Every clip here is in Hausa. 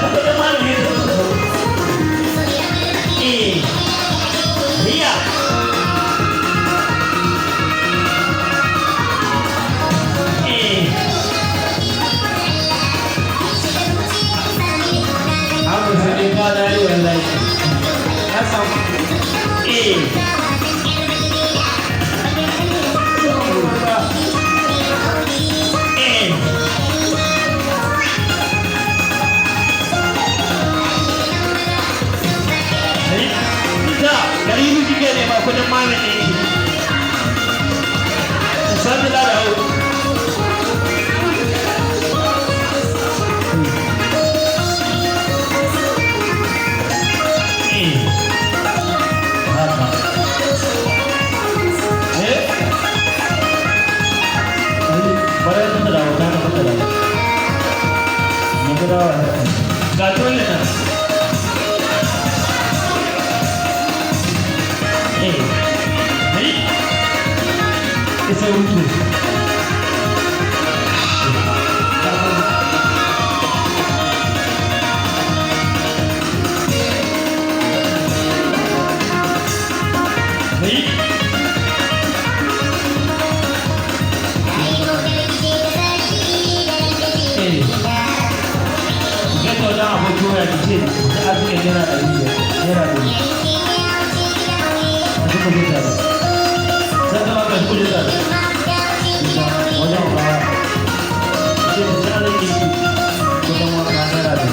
Ba ta kudin malami ne. Eh. Hiya. Eh. Abu sai dai ka na yi wallahi. Na samu. Eh. Eh. Da, 200 kike nema kudin mamin ɗinki. Sani da dawo. Eh. Haka. Eh? Bari ta dawo ta ka ta dawo. Ni ka dawo. Ga dole nan. Eh. Hey. Isa wuce. Hey. Eh. Ga ta wajen abokin waya ki ce ta ajiye ₦500, ₦100. A duka kuɗi tare. Sai ta baka kuɗi tare. Wajen baya. Ce ta ci alaƙi kudin wanka ₦100.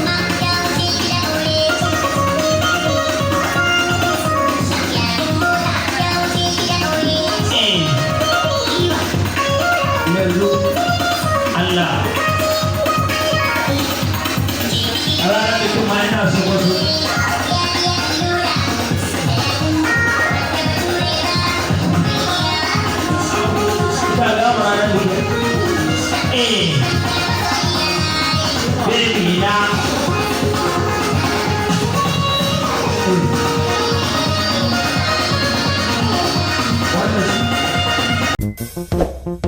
Eh. Yanzu Allah. A ranar bikin ma ina so wasu. Ta gama ranar bikin. Eh. Baby na. Wannan